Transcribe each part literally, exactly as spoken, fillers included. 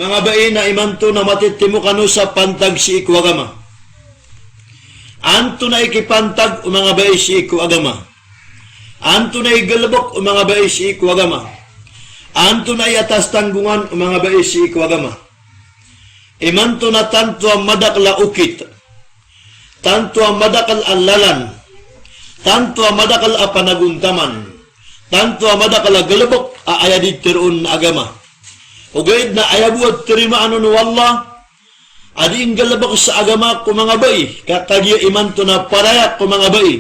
Manga bai, na imanto na matitimo kano sa pantag sii ko agama. Antonaa i kipantag o manga bai sii ko agama? Antonaa i galebek o manga bai sii ko agama? Antonaa i atas tanggongan o manga bai sii ko agama? Imanto na tanto a madakel a okit, tanto a madakel a lalan, tanto a madakel a panagontaman, tanto a madakel a galebek a aya di teroon na agama. Ogaid na aya bo a tarimaan on o Allah a di nggalebek sa agama ko manga bai, ka kagiya imanto na paraya ko manga bai.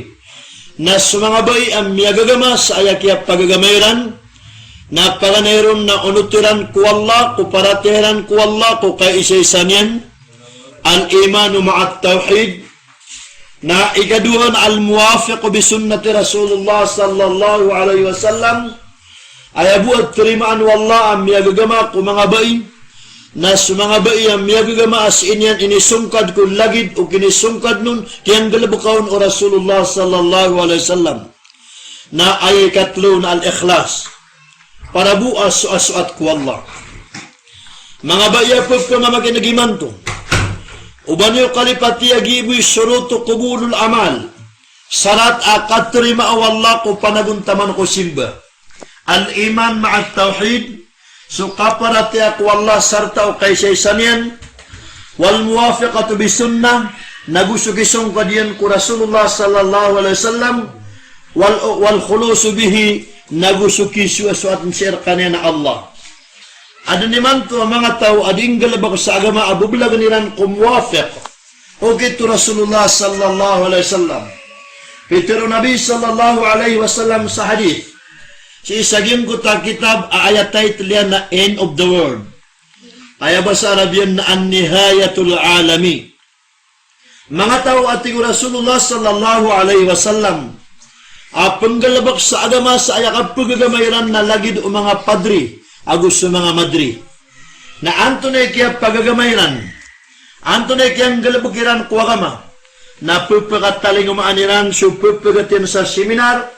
Na so manga bai a miyagagama sa aya kiyapagagama iran, na paganay ron na onot iran ko Allah, ko paratiyaya iran ko Allah, ko kaisaisa niyan, al-imanu ma'at tawhid. Na ikadowa na al-muwafiq bi sunnati Rasulullah sallallahu alaihi wasallam. Aya bo a tarimaan o Allah a miyagagama ko manga bai, na so manga bai a miyagagama a sii niyan inisongkad ko lagid o kinisongkad on, kiyanggalebeka on o Rasulullah sallallahu alaihi wasallam. Na aya ikatelo na al-ikhlas. Para bo a so-, a soat ko Allah. Manga bai a pepengamakineg imanto, oba niyo kalipati a giya bo i shurutu qubulul amal, sarat a katarima o Allah ko panagontaman ko simba. Al-iman ma'at tawhid, so kaparatiyaya ko Allah sarta o kaisaisa niyan, wal muwafiqatu bis sunnah, nago so kisongkad iyan ko Rasulullah sallallahu alaihi wasallam, wal, wal khulusu bihi, nago so kisoasoat sii rekaniyan a Allah. Aden imanto a manga taw a di nggalebek sa agama a bebelagen iran ko muwafiq, okit o Rasulullah sallallahu alaihi wasallam. Pitero o Nabi sallallahu alaihi wasallam sa hadith, sii sa giyangkoto a kitab a aya title iyan na End of the World. Aya basa Arabiyan na An-Nihayatul Alami. Manga taw a tig o Rasulullah sallallahu alaihi wasallam a penggalebek sa agama sa aya kapegagama iran na lagid o manga padri ago so manga madri. Na antonaa i kiyapagagama iran, antonaa i kiyanggalebek iran ko agama, na pepekatalingomaan iran so pepegatin sa seminar,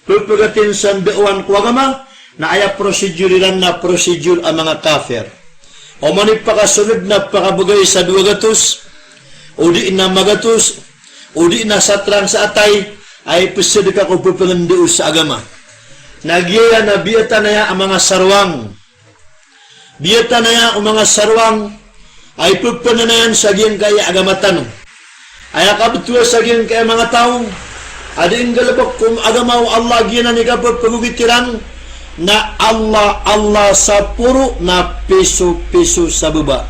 pepegatin sa ndaowan ko agama, na aya procedure iran na procedure a manga kafir. Oman i pakasoled na pakabegay sa dowa gatos, o di na magatos, o di na satrang sa atay, a ipesedeka ko pepengandao sa agama. Na giya na biyatan aya a manga sarwang. Biyatan aya o manga sarwang a ipepenanayan sa giyangkaya agama tano. Aya kabetowa sa giyangkaya manga taw a di nggalebek ko agama o Allah, giyanan i kapepegogit iran na Allah, Allah sa poro na piso, piso sa baba.